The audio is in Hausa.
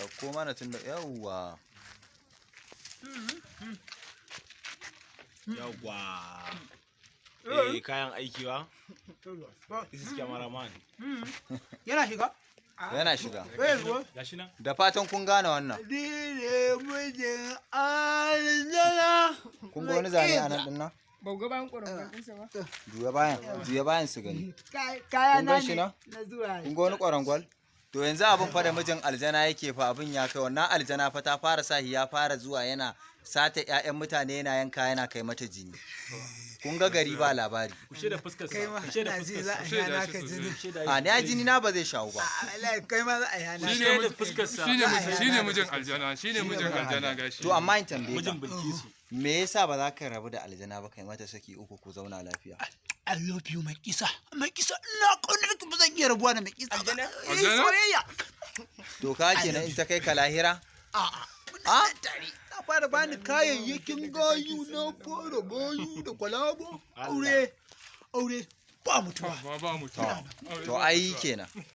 Ɗauko mana tun da yawwa. Yawwa. Eh, kayan aiki ba. This is cameraman. Yana shiga? Yana shiga. Eh, Gashi nan. Da fatan kun gane wannan. Ni ne mijin aljana. Kun ga wani zane a nan ɗin nan? Ba ga bayan ƙoran ɗinsa ba. Juya bayan, juya bayan su gani. Kaya Kun na gan shi ne nan? na zuwa. Kun ga wani ƙwarangwal? To yanzu abin fa da mijin aljana yake fa abin ya kai wannan aljana fa ta fara sa ya fara zuwa yana sata ƴaƴan mutane, yana yanka, yana kai mata jini. Kun ga gari ba labari. Ku shaida fuskar sa. Kai ma Ku shaida ina ji fuskar za sa. a Shaida yana shi ka sosai. jini. Shaida A ni jini na ba zai shawo ba. Wallahi kai ma za a yana. Shi ne Shaida fuskar sa. Shine mijin aljana, shine mijin aljana gashi. To amma in tambaye Mijin ka, Bilkisu. me yasa ba za ka rabu da aljana ba, kai mata saki uku, ku zauna lafiya? I love you, mai kisa. Mai kisa, ina kaunar ki, ba zan iya rabuwa da mai kisa ba. Aljana? Eh, Aljana? soyayya. To ka kenan in ta kai ka lahira? A'a. A? Tare. Ta fara bani kayayyakin gayu, na fara gayu da kwalaba. Aure. Aure. Ba mutuwa. Ba mutuwa. To ai kenan.